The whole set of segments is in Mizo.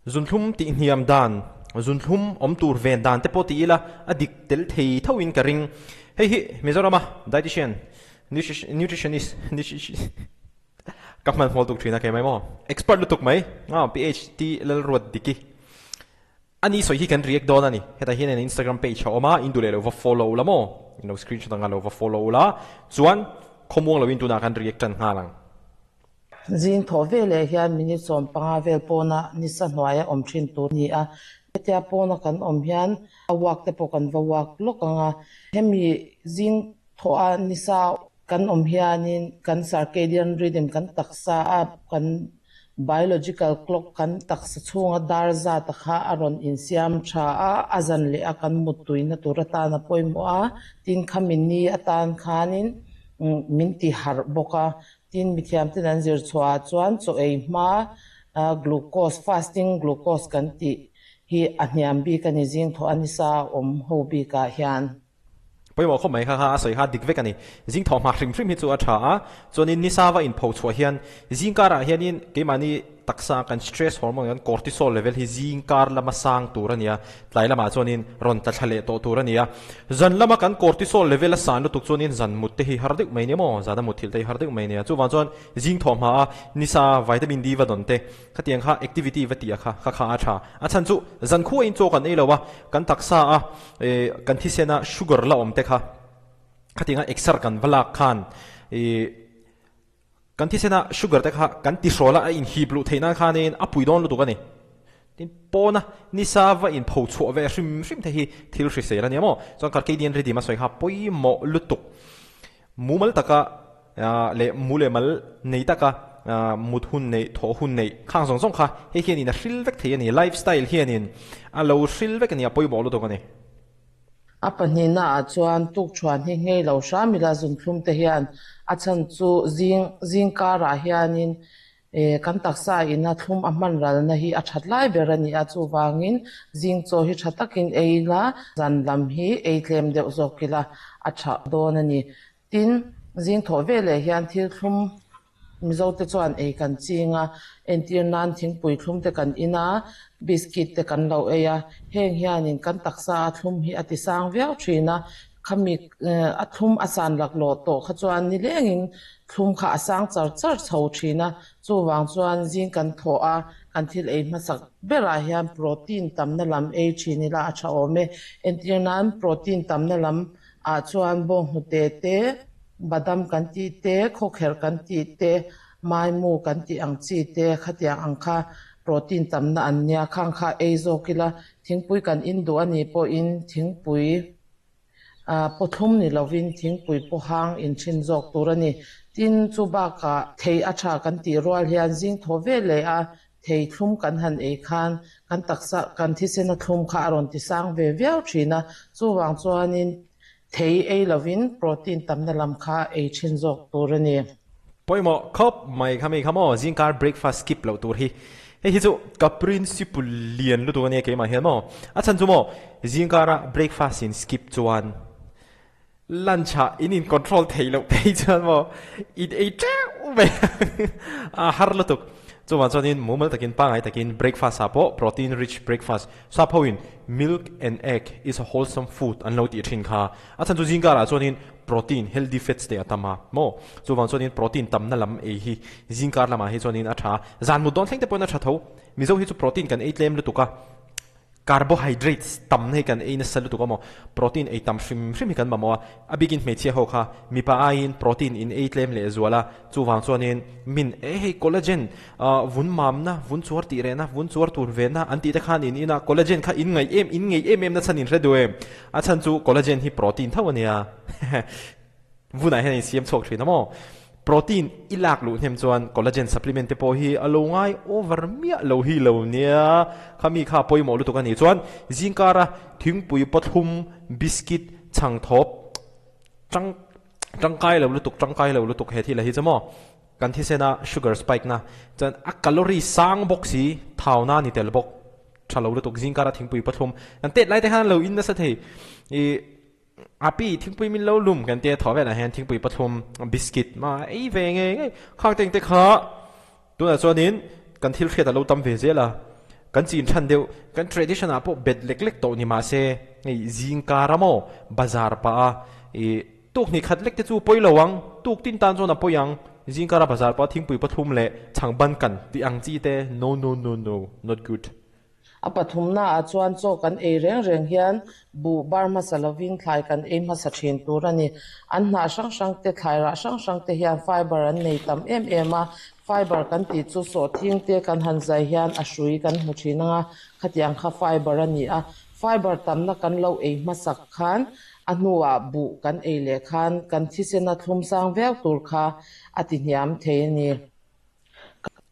Zunthlum tihhniam dan, zunthlum awm tur ven dan te pawh ti ila a dik tel thei thoin ka ring. Hei hi Mizorama dietitian, nutritionist, ka hmanhmawh tuk thin a kei mai maw? Expert lutuk mai, PHD Lalruatdiki. A ni sawi hi kan react dawn a ni. Hetah hian an Instagram page a awm a, in duh leh lo va follow la maw? In lo screenshot anga lo va follow la. Chuan khawmuang loin tunah kan react tan nghal ang. Zing thawh veleh hian minute 15 vel pawna nisa hnuaia awm thin tur a ni a. Hetia pawna kan awm hian a walk te pawh kan va walk lawk ang a. Hemi zing thawha nisa kan awm hianin kan circadian rhythm kan taksa a kan biological clock kan taksa chhunga dar zat a kha a rawn insiam tha a, a zan leh a kan muttuina tur atan a pawimawh a. Tin, khami ni atan khanin min ti harh bawk a. Tin, mithiamten an zir chhuahah chuan chaw ei hma glucose, fasting glucose kan tih hi a hniam bik a ni, zing thawh a nisa a awm ho bikah hian. Pawimawh khawp mai kha kha a sawi kha dik vek a ni. Zing thawh hma hrim hrim hi chu a tha a, chuanin nisa va inpho chhuah hian zing karah hianin keimahni taksa kan stress hormone kan cortisol level hi zing kar lama sang tur a ni a, tlai lamah chuanin rawn tla thla leh tawh tur a ni a. Zan lama kan cortisol level a san lutuk chuanin zan mut te hi har deuh mai nia maw, zana mut thilh te hi har deuh mai nia. Chuvang chuan zing thawh hma a nisa vitamin D va dawn te, khatiang kha activity va tih a kha kha kha a tha. A chhan chu zan khuain chaw kan ei lo a, kan taksa a kan thisena sugar la awm te kha khatianga exer kan va lak khan ih Kan thisena sugar te kha kan tihrawl a, a inhip luh theih nan khanin a pui dawn lutuk a ni. Tin, pawna nisa va inpho chhuah ve hrim hrim te hi thil hrisel a ni a maw? Chuan Circadian rhythm a sawi kha pawimawh lutuk. Mumal taka leh mu leh mal nei taka mut hun neih, thawh hun neih khang zawng zawng kha hei hianin a hril vek thei a ni. Lifestyle hianin a lo hril vek a ni, a pawimawh lutuk a ni. A pahnihnaah chuan tukṭhuan hi nghei lo hram ila zunthlum te hian a chhan chu zing zing karah hianin kan taksa ina thlum a hman ralna hi a that lai ber a ni a, chuvangin zing chaw hi tha takin ei ila zan lam hi ei tlem deuh zawk ila a tha dawn a ni. Tin, zing thawh veleh hian thil thlum Mizote chuan ei kan ching a, entir nan thingpui thlum te kan in a, biscuit te kan lo ei a, heng hianin kan taksa a thlum hi a ti sang viau thin a, khami a thlum a san laklawh tawh kha chuan nilengin thlum kha a sang char char chho thin a, chuvang chuan zing kan thawh a, kan thil ei hmasak berah hian protein tamna lam ei thin ila a tha awm e, entir nan protein tamna lam ah chuan bawnghnute te, badam kan tih te, khawkherh kan tih te, maimu kan tih ang chi te khatiang ang kha protein tamna an nia, khang kha ei zawk ila thingpui kan in duh a nih pawhin thingpui ah pawthlum ni lovin thingpui pawh hang in thin zawk tur a ni. Tin, chu bakah thei a tha kan tih rual hian zing thaw ve leh a Thei thlum kan han ei khan kan taksa kan thisena thlum kha a rawn ti sang ve viau thin a, chuvang chuanin thei ei lovin protein tamna lam kha ei thin zawk tur a ni. Pawimawh khawp mai kha mi kha maw zingkar breakfast skip loh tur hi hei hi chu ka principle lian lutuk a nia keimah hian maw a chhan chu maw zingkara breakfast in skip chuan Lunch ah in in control theih loh phei chuan maw in ei teuh mai a har lutuk. Chuvang chuanin mumal takin pangngai takin breakfast ah pawh protein rich breakfast sap ho in milk and egg is a wholesome food an lo tih thin kha. A chhan chu zingkar ah chuanin protein healthy fats te a tam a maw. Chuvang chuanin protein tamna lam ei hi zingkar lamah hi chuanin a tha. Zan mut dawn thleng te pawhin a tha tho. Mizo hi chu protein kan ei tlem lutuk a. Carbohydrates tamna hi kan ei nasa lutuk a maw? Protein ei tam hrim hrim hi kan mamawh a, a bikin hmeichhia ho kha mipa aiin protein in ei tlem leh zual a, chuvang chuanin min e hei collagen vun mamna, vun chuar tih rehna, vun chuar tur vehna an tih te khan in in a, collagen kha in ngaih em, in ngeih em em na chhan in hre duh em? A chhan chu collagen hi protein tho a nia. Vunah hian a insiam chhuak thin a maw? Protein i lak luh hnem chuan collagen supplement te pawh hi a lo ngai over miah lo hi lo nia. Khami kha pawimawh lutuk a nih chuan zingkara thingpui pawthlum, biscuit, chhangthawp tang tangkai lo lutuk tangkai lo lutuk he thil a hi chu maw? Kan thisena sugar spike na chuan a calorie sang bawk si thau na ni tel bawk tha lo lutuk zingkara thingpui pawthlum kan tet lai te khan lo in nasa thei i A pi thingpui min lo lum kan tia thaw velah hian thingpui pathum biscuit ma ei ve ngei ngei khang teng te kha tunah chuanin kan thil hriat a lo tam ve zel a. Kan chin than deuh, kan tradition ah pawh bet lek lek tawh ni mah se, hei zingkar a maw bazar pah a ih tuk hnih khat lek te chu pawi lo ang, tuk tin tan chuan a pawi ang, zingkar a bazar pah a thingpui pathum leh chhang ban kan tih ang chi te no no no no not good. A pathumna ah chuan chaw kan ei reng reng hian buh bar hmasa lovin thlai kan ei hmasa thin tur a ni. An hnah hrang hrang te, thlai rah hrang hrang te hian fiber an nei tam em em a, Fiber kan tih chu sawhthing te kan han zai hian a hrui kan hmu thin ang a, khatiang kha fiber a ni a. Fiber tamna kan lo ei hmasak khan a hnuah buh kan ei leh khan kan thisena thlum sang viau tur kha a ti hniam thei a ni.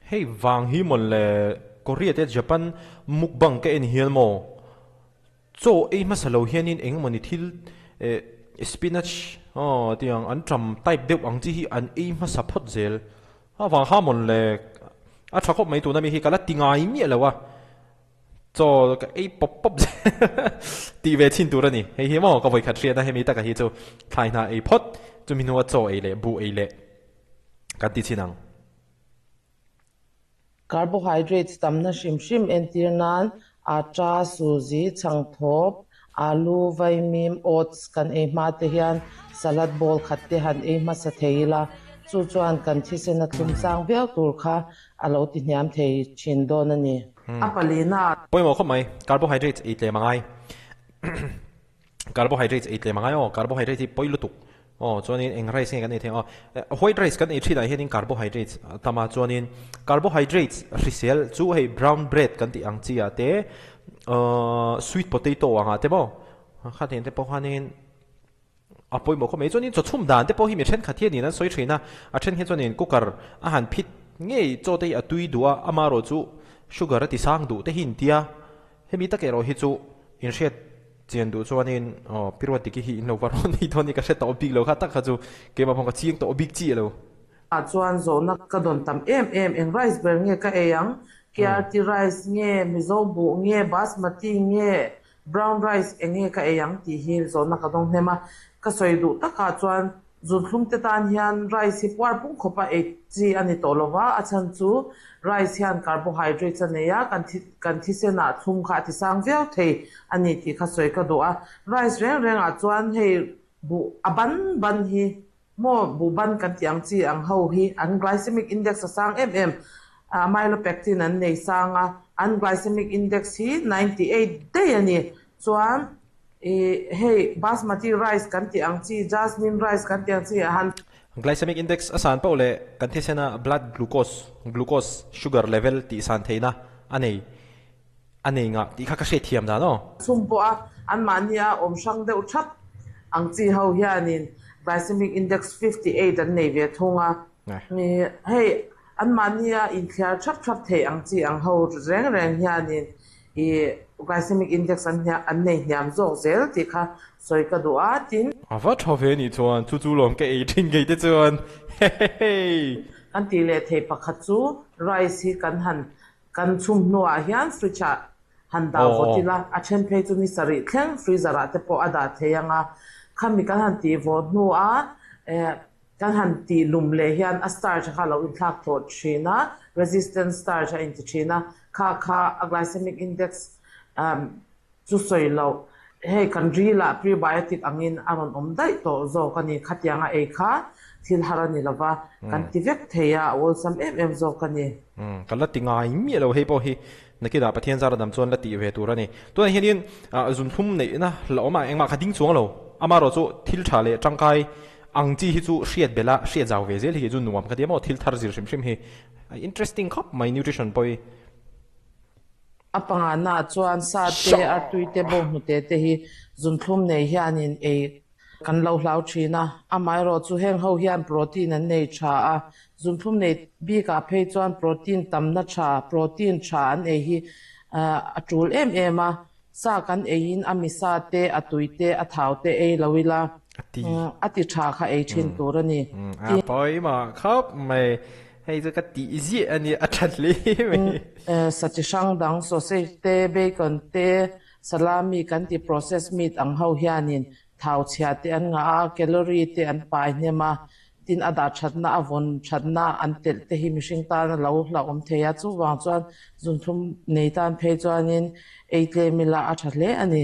Hei vang hi mawle Korea te Japan mukbang ka en hian maw? Chaw ei hmasa lo hianin eng emawni thil eh spinach aw tiang an ṭam type deuh ang chi hi an ei hmasa phawt zel. A vang kha mawn le a ṭha khawp mai tuna mi hi ka la ti ngai miah lo a, chaw ka ei pawp pawp zel tih ve chhin tur a ni. Hei hi maw ka vawikhat hriatna hemi taka hi chu thlai hna ei phawt chumi hnua chaw ei leh buh ei leh kan ti chhin ang. Carbohydrates tamna hrim hrim entir nan atta, suzi, chhangthawp, alu, vaimim, oats kan ei hma te hian salad bowl khat te han ei hmasa thei ila, chu chuan kan thisen a thlum sang viau tur kha a lo ti hniam thei thin dawn a ni. A palina. Pawimawh khawp mai, carbohydrates ei tlem a ngai. Carbohydrates ei tlem a ngai aw, carbohydrates hi pawi lutuk aw, chuanin eng rice nge kan ei theih aw, white rice kan ei thin ah hianin carbohydrates a tam a, chuanin carbohydrates hrisel chu hei brown bread kan tih ang chi ah te ahh sweet potato ang ah te maw kha nen te pawh khanin a pawimawh khawp mai, chuanin chaw chhum dan te pawh hi mi thenkhat hianin an sawi thin a, a then hi chuanin cooker a han phit ngei chaw te hi a tui duh a, amaherawh chu sugar a ti sang duh te hi in tia. Hemi tak erawh hi chu inhriat chian duh chuanin aw Piruat Diki hi in lo va rawn nei dawn ni ka hre tawh bik lo kha tak kha chu keimah pawh ka chiang tawh bik chiah lo. Ah chuan zawhna ka dawn tam em em, eng rice ber nge ka ei ang? KRT rice nge, Mizo buh nge, Basmati nge, brown rice eng nge ka ei ang tih hi zawhna ka dawng hnem a. Ka sawi duh takah chuan Zunthlum te tan hian rice hi puar pung khawpa ei chi a ni tawh lo va, a chhan chu rice hian carbohydrates a nei a, kan thi kan thisenah thlum kha a ti sang viau thei a ni tih kha sawi ka duh a. Rice reng rengah chuan hei buh a ban ban hi maw buh ban kan tih ang chi ang ho hi an glycemic index a sang em em, amylopectin an nei sang a, an glycemic index hi 98 daih a ni. Chuan Ih, hei Basmati rice kan tih ang chi, Jasmine rice kan tih ang chi ah han. Glycemic index a san poh leh kan thisena blood glucose, glucose sugar level tih san theihna a nei, a nei ngah tih kha ka hriat thiam dan aw. Chhum pawh a anmahni a awm hrang deuh thap ang chi ho hianin glycemic index 58 an nei ve thung a. Ih, hei anmahni a inthliar thap thap theih ang chi ang ho reng reng hianin I glycemic index an an nei hniam zawk zel tih kha sawi ka duh a, tin. A va tha ve nih chuan chu chu lawm ka ei thin ngei te chuan hehehe. Kan tih leh thei pakhat chu rice hi kan han kan chhum hnuah hian fridge ah han dah vawt ila, a then phei chu ni sarih thleng freezer ah te pawh a dah thei ang a, khami kan han tih vawh hnuah eh Kan han tih lum leh hian a starch kha a lo inthlak thawh thin a, resistant starch a inti thin a, kha kha a glycemic index chu sawi loh, hei kan ril ah prebiotic angin a rawn awm daih tawh zawk a ni, khatianga ei kha thil har a ni lova, kan ti vek thei a, a awlsam em em zawk a ni. Ka la ti ngai miah lo hei pawh hi nakinah Pathian zara dam chuan la tih ve tur a ni. Tunah hianin zunthlum neihna la awm a, engmah kha ding chuang lo, amaherawh chu thil tha leh tangkai Ang chi hi chu hriat belh a, hriat zau ve zel hi kei chu nuam ka ti a maw, thil thar zir hrim hrim hi a interesting khawp mai nutrition pawh hi. A pangana chuan sa te, artui te, bawnghnute te hi zunthlum nei hianin ei kan lo hlau thin a, amaherawh chu heng ho hian protein an nei tha a, zunthlum nei bikah phei chuan protein tamna tha, protein tha an ei hi a tul em em a, Sa kan eiin a misa te, a tui te, a thau te ei lo ila, a ti tha kha ei thin tur a ni. A pawimawh khawp mai, hei chu ka tih ziah a ni, a tha hle mai. Sa chi hrang dang sausage te, bacon te, salami kan ti processed meat ang ho hianin thau chhia te an ngah a, calorie te an pai hnem a. Tin, a dah thatna, a vawn thatna an telh te hi mihring tan a lo hlauhawm thei a, chuvang chuan zunthlum nei tan phei chuanin ei tlem ila a tha hle a ni.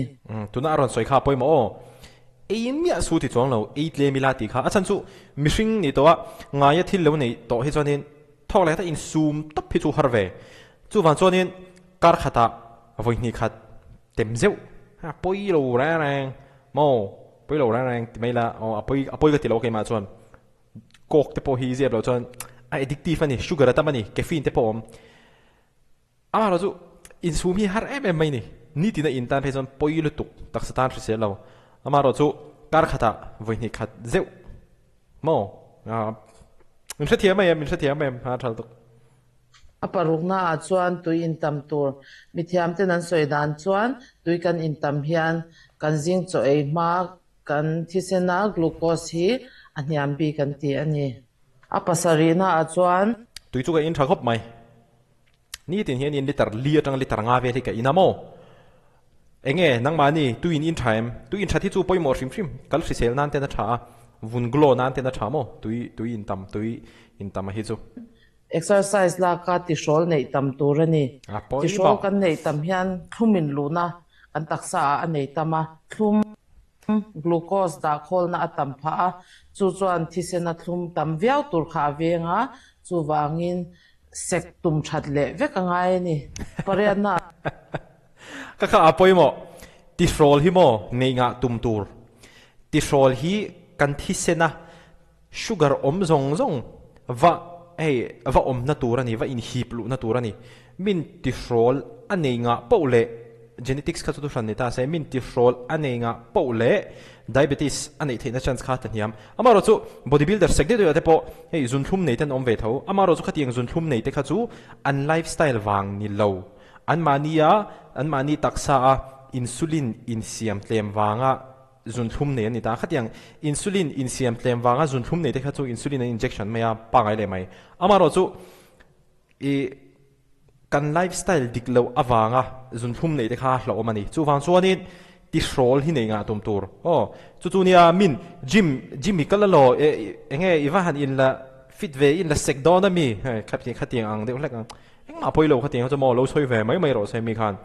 Tuna a rawn sawi kha a pawimawh aw. Ei miah su ti chuang lo, ei tlem ila tih kha. A chhan chu mihring nih tawh a, ngaia thil lo neih tawh hi chuanin thawk leh khat a insum tawp hi chu har ve. Chuvang chuanin kar khatah vawi hnih khat tem zeuh a pawi lo reng reng maw? Pawi lo reng reng ti mai la, aw a pawi a pawi ka ti lo keimah chuan coke te pawh hi zep loh chuan a addictive a ni, sugar a tam a ni, caffeine te pawh a awm. Amaherawhchu insum hi har em em mai ni, nitin a in tan phei chuan pawi lutuk taksa tan hrisel lo. Amaherawhchu kar khatah vawi hnih khat zeuh maw min hrethiam mai em, min hrethiam em a tha lutuk. A paruknaah chuan tui intam tur. Mithiamten an sawi dan chuan tui kan intam hian kan zing chaw ei hma kan thisena glucose hi a hniam bik an ti a ni. A pasarihnaah chuan. Tui chu ka in tha khawp mai. Nitin hian in liter li atanga liter nga vel hi ka in a maw? Enge nangmahni tui in in tha em? Tui in that hi chu pawimawh hrim hrim, kal hrisel nan ten a tha a, vun glow nan ten a tha maw? Tui tui in tam tui in tam a hi chu. Exercise laka tihrawl neih tam tur a ni. Tihrawl kan neih tam hian thlum in luhna kan taksa ah a nei tam a, thlum, glucose, dah khawlna a tam phah a, chu chuan thisen a thlum tam viau tur kha a veng a, chuvangin sek tum that leh vek a ngai a ni. Pariatna. Ka kha a pawimawh. Tihrawl hi maw neih ngah tum tur. Tihrawl hi kan thisen a Sugar awm zawng zawng va hei va awmna tur a ni, va inhip luhna tur a ni. Min tihrawl a nei ngah poh leh genetics kha chu thuhran ni ta se, min tihrawl a nei ngah poh leh diabetes a neih theihna chance kha ta hniam. Amaherawhchu body builder sek deuh deuh ah te pawh hei zunthlum nei te an awm ve tho. Amaherawhchu khatiang zunthlum nei te kha chu an lifestyle vang ni lo. Anmahnia anmahni taksa a insulin insiam tlem vanga Zunthlum nei an ni ta. Khatiang insulin insiam tlem vanga zunthlum nei te kha chu insulin an injection mai a, pangai leh mai. Amaherawhchu i kan lifestyle dik loh avanga zunthlum nei te kha hlauhawm a ni. Chuvang chuanin tihrawl hi nei ngah tum tur. Aw, chu chu nia min gym gym hi kal alaw e enge i va han inla fit ve inla sek dawn ami hei khatiang ang deuh hlek ang. Engmah pawi lo khatiang kha chu maw lo sawi ve mai mai rawh se mi khan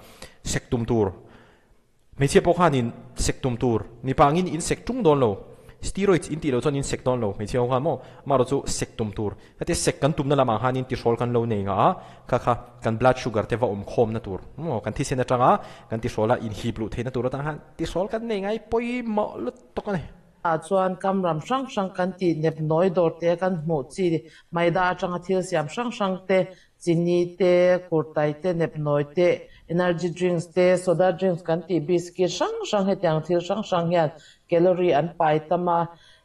sek tum tur. Hmeichhia pawh khan in sek tum tur, mipa angin in sek tung dawn lo, steroids in tih loh chuan in sek dawn lo, hmeichhia ho khan maw, amaherawh chu sek tum tur, hetia sek kan tumna lamah khanin tihrawl kan lo nei ngah a, kha kha kan blood sugar te va awm khawmna tur maw, kan thisen atanga kan tihrawla inhip luh theihna tur atang khan tihrawl kan nei ngai pawimawh lutuk a ni. Ah chuan kam ram hrang hrang kan tih nep nawi dawr te kan hmuh chi maida atanga thil siam hrang hrang te Chini te, kurtai te, nepnawi te, energy drinks te, soda drinks kan tih biscuit hrang hrang hetiang thil hrang hrang hian calorie an pai tam a,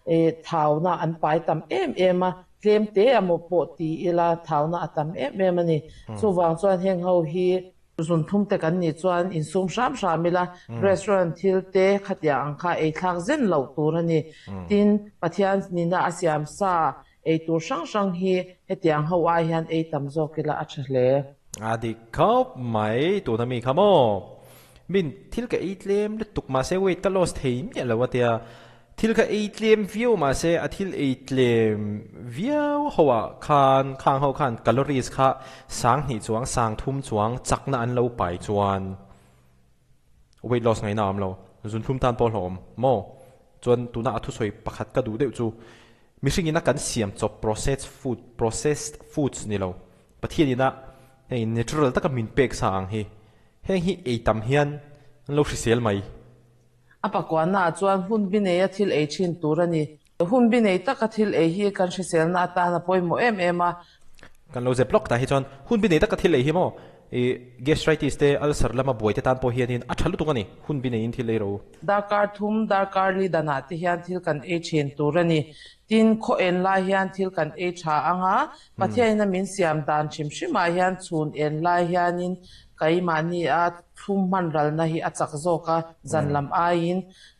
ih thauna an pai tam em em a, tlem te emaw pawh ti ila thauna a tam em em a ni. Chuvang chuan heng ho hi zunthum te kan nih chuan insum hram hram ila restaurant thil te khatiang ang kha ei thlak zen loh tur a ni. Tin, Pathian nina a siam sa Ei tur hrang hrang hi hetiang ho ai hian ei tam zawk ila a tha hle. A dik khawp mai tuna mi kha maw? Min thil ka ei tlem lutuk mahse weight ka loss thei miah lo a tia. Thil ka ei tlem viau mahse a thil ei tlem viau ho ah khan khang ho khan calories kha sang hnih chuang sang thum chuang chakna an lo pai chuan Weight loss ngaihna a awm lo. Zunthlum tan pawh hlauhawm maw? Chuan tuna a thusawi pakhat ka duh deuh chu mihring ina kan siam chawp processed food, processed foods ni lo, Pathian ina hei natural taka min pek sa ang hi, heng hi ei tam hian an lo hrisel mai. A pakuahna ah chuan hun bi neia thil ei thin tur a ni. Hun bi nei taka thil ei hi kan hriselna atan a pawimawh em em a. Kan lo zep lawk tah hi chuan hun bi nei taka thil ei hi maw i gastritis te ulcer lama buai te tan pawh hianin a tha lutuk a ni, hun bi neiin thil ei ro. Darkar thum, darkar li danah te hian thil kan ei thin tur a ni. Tin, khaw en lai hian thil kan ei tha ang a, Pathianin a min siam dan hrim hrimah hian chhun en lai hianin keimahni a thlum hman ralna hi a chak zawk a, zan lam aiin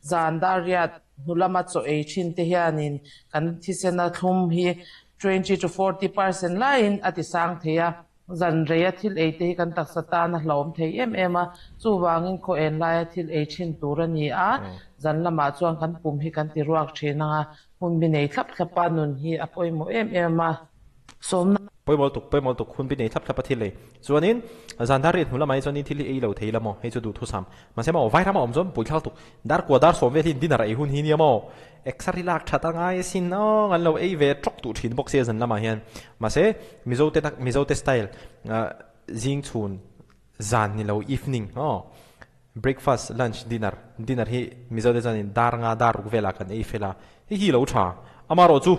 zan dar riat Hnu lama chaw ei thin te hianin kan thisena thlum hi 20 to 40 percent laiin a ti sang thei a. Zan reia thil ei te hi kan taksa tan a hlauhawm thei em em a, chuvangin khaw en laia thil ei thin tur a ni a, zan lamah chuan kan pum hi kan ti ruak thin ang a, hun bi nei thlap thlap a nun hi a pawimawh em em a, sawmna. Pawimawh tuk, pawimawh tuk, hun bi nei thlap thlap a thil ei. Chuanin zan dar riat hnu lamah hi chuanin thil hi ei lo thei la maw, hei chu duhthusam. Mahse maw, vai rama awm chuan puithlak tuk, dar kua dar sawm vel hi dinner ei hun hi nia maw? Exer hi lak that a ngai asin aw, an lo ei ve tawk duh thin bawk sia zan lamah hian. Mahse, Mizo te tak, Mizo te style, zing chhun zan ni lo evening aw, breakfast, lunch, dinner, dinner hi Mizo te chuanin dar nga dar ruk velah kan ei fel a, hei hi lo tha. Amaherawh chu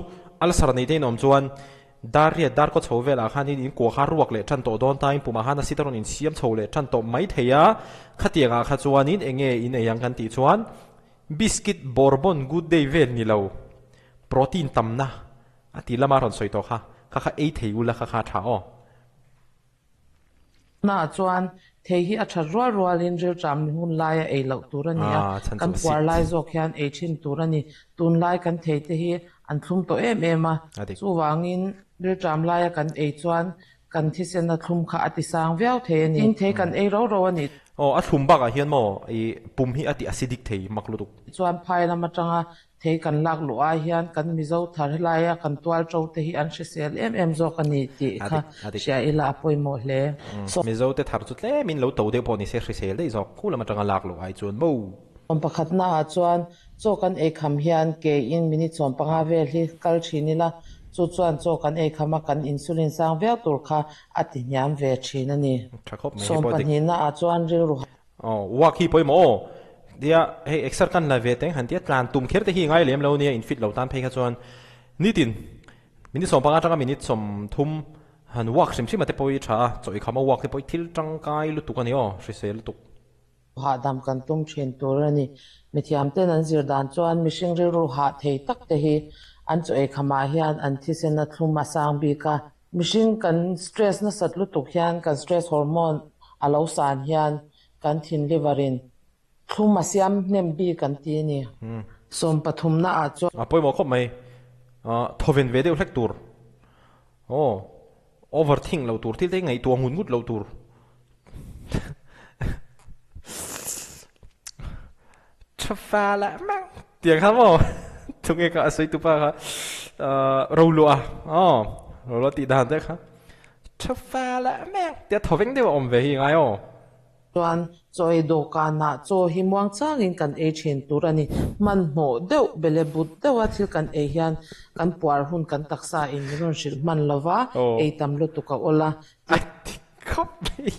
ulcer nei te in awm chuan Dar riat dar kaw chho velah khanin in kua kha ruak leh tan tawh dawn ta, in pumah khan a sit a rawn insiam chho leh tan tawh mai thei a, khatiangah kha chuanin eng nge in ei ang kan tih chuan biscuit bourbon good day vel ni lo protein tamna a tih lama rawn sawi tawh kha, kha kha ei thei ula kha kha a tha aw. Tunah chuan thei hi a that rual rualin rilṭam ni hun laia ei loh tur a ni a, kan puar lai zawk hian ei thin tur a ni. Tunlai kan thei te hi an thlum tawh em em a, chuvangin rilṭam laia kan ei chuan kan thisena thlum kha a tisang viau thei a ni. Tin, thei kan ei ro ro a ni. Aw, a thlum bakah hian maw i pum hi a ti acidic thei mak lutuk. Chuan phai lam atanga Thei kan lak luh ai hian kan Mizo thar helaia kan tual ṭo te hi an hrisel em em zawk a ni tih kha hria ila a pawimawh hle. Mizo te thar chu tlemin lo to deuh pawh ni se hrisel daih zawk khu lam atanga lak luh ai chuan maw. Sawm pakhatna ah chuan chaw kan ei kham hian ke in minute 15 vel hi kal thin ila, chu chuan chaw kan ei kham a kan insulin sang viau tur kha a ti hniam ve thin a ni. Sawm pahnihna ah chuan rilru Aw, walk hi pawimawh aw. Tia hei exer kan la ve teng han tia tlan tum kher te hi ngai lem lo nia infit lo tan phei kha chuan nitin minute 15 atanga minute 30 han walk hrim hrim a te pawh hi tha a, chaw i kham a walk te pawh hi thil tangkai lutuk a ni aw, hrisel lutuk. Hahdam kan tum thin tur a ni. Mithiam ten an zir dan chuan mihring rilru hah thei tak te hi an chaw ei khamah hian an thisen a thlum a sang bik a. Mihring kan stress nasat lutuk hian kan stress hormone a lo san hian kan thin liver in thlum a siam hnem bik an ti a ni. Sawmpathumna ah chuan. A pawimawh khawp mai. Thawven ve deuh hlek tur. Aw. Over think loh tur. Thil te hi ngaihtuah ngut ngut loh tur. Tha fa lah mang tiang kha maw tunge kha a sawi tupa kha ro luah aw ro luah tih dan te kha tha fa lah mang tia thaw veng deuh a awm ve hi ngai aw. Chuan chaw ei dawhkanah chaw hi muang changin kan ei thin tur a ni. Hmanhmawh deuh bele but deuha thil kan ei hian kan puar hun kan taksa in min rawn hrilh hman lova ei tam lutuk a awl a. A ti khawp mai.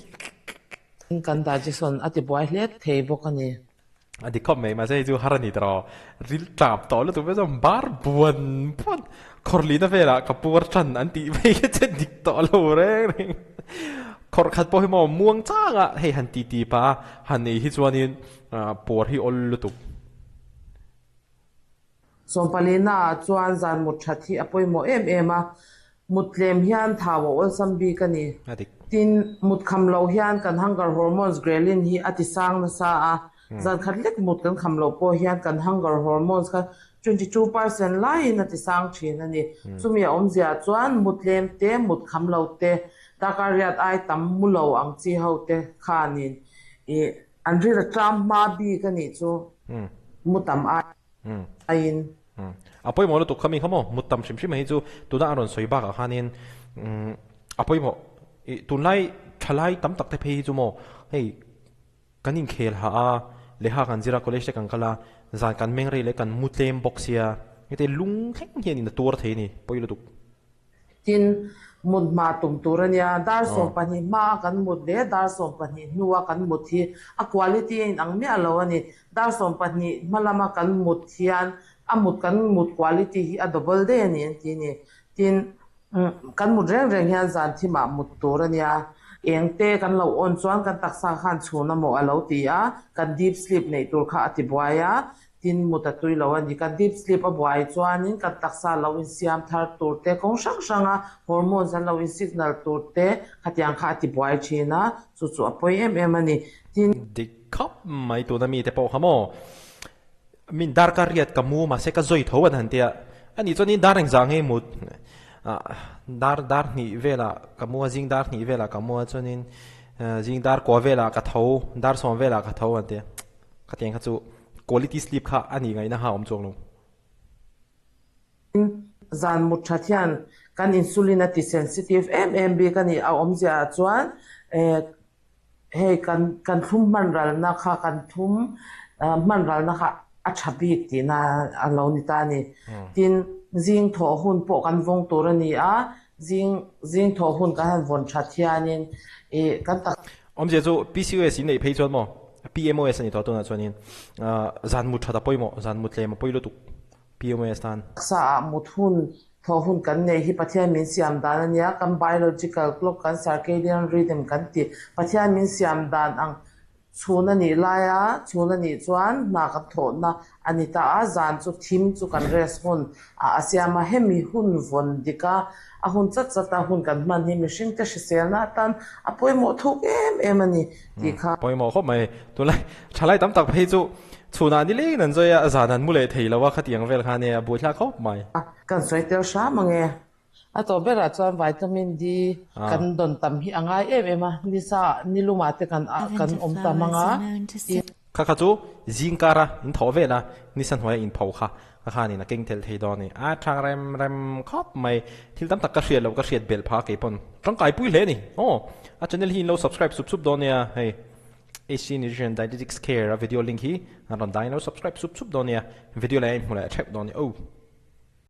Kan digestion a ti buai hle thei bawk a ni. A dik khawp mai, mahse hei chu har a ni ta rawh. Ril tap tawh lutuk mai chuan bar buan buan khawrlina velah ka puar tan an tih mai kha che dik tawh lo reng reng. Khawrh khat pawh hi maw muang chang a hei han ti ti pah a, han ei hi chuanin puar hi awl lutuk. Sawmpalina ah chuan zan mut that hi a pawimawh em em a, mut tlem hian thau a awlsam bik a ni. Tin, mut kham loh hian kan hunger hormones ghrelin hi a ti sang nasa a, zan khat lek mut kan kham loh pawh hian kan hunger hormones kha 22% laiin a ti sang thin a ni. Chumi a awmzia chuan mut tlem te, mut kham lo te, darkar riat ai tam mu lo ang chi ho te khanin ih an rir a tlam hma bik a nih chu mu tam ai. Aiin. A pawimawh lutuk kha mi kha maw? Mut tam hrim hrim hi chu tuna a rawn sawi bakah khanin a pawimawh. Ih tunlai thalai tam tak te phei hi chu maw hei kan inkhel hah a, lehkha kan zir a, college te kan kal a, zan kan meng rei leh kan mu tlem bawk sia, heti lung thleng hian in a tuar thei a ni, pawi lutuk. Tin, mut hma tum tur a nia. Dar 12 hmaa kan mut leh dar 12 hnua kan mut hi a quality a inang miah lo a ni. Dar 12 hma lama kan mut hian a mut kan mut quality hi a double daih a ni an ti a ni. Tin, kan mut reng reng hian zan thimah mut tur a nia. Eng te kan lo on chuan kan taksa khan chhun a maw a lo ti a, kan deep sleep neih tur kha a ti buai a. Tin, mut a tui lo a ni. Kan deep sleep a buai chuanin kan taksa lo insiam thar tur te, kawng hrang hranga hormones an lo in-signal tur te khatiang kha a ti buai thin a, chu chu a pawi em em a ni. Tin. Dik khawp mai tuna mite pawh kha maw? Min darkar riat ka mu mahse ka zawi tho an han tia. Ani chuanin dar engzah nge mut? Dar dar hnih velah ka mu a, zing dar hnih velah ka mu a, chuanin zing dar kua velah ka tho, dar sawm velah ka tho an ti a. Khatiang kha chu quality sleep kha a nih ngaihna kha a awm chuang lo. Zan mut that hian kan insulin a ti sensitive em em bik a ni. A awmzia ah chuan hei kan kan thlum hman ralna kha kan thum hman ralna kha a tha bik tihna a lo ni ta a ni. Tin, zing thawh hun pawh kan vawng tur a ni a, zing zing thawh hun kan han vawn that hianin ih kan tak. Awmzia chu PCOS in neih phei chuan maw PMOS a ni tawh tunah chuanin zan mut that a pawimawh, zan mut tlem a pawi lutuk. PMOS tan. Taksa ah mut hun, thaw hun kan nei hi Pathian min siam dan a nia, kan biological clock, kan circadian rhythm kan ti. Pathian min siam dan ang chhun a nih lai a, chhun a nih chuan hna kan thawhna a ni ta a, zan chu thim chu kan rest hun ah a siam a, hemi hun vawn dik a, a hun chat chat a hun kan hman hi mihring te hriselna atan a pawimawh thuk em em a ni tih kha. Pawimawh khawp mai. Tunlai thalai tam tak phei chu chhunah ni leng an zawi a, zan an mu leh thei lo a, khatiang vel kha nia buaithlak khawp mai. Kan sawi tel hram ang e. A tawh berah chuan vitamin D kan dawn tam hi a ngai em em a, nisa ni lumah te kan kan awm tam ang a. Kha kha chu zing kara in thawh vel a, nisa hnuaia in pho kha ka khanin a keng tel thei dawn a ni. A tha rem rem khawp mai. Thil tam tak ka hriat loh ka hriat belh phah keipawn tangkaipui hle a ni. Aw, a channel hi in lo subscribe sup sup dawn nia hei. HC Nutrition Dietetics Care a video link hi an rawn dah in lo subscribe sup sup dawn nia. Video leh a inhmu leh theuh dawn nia. Oh.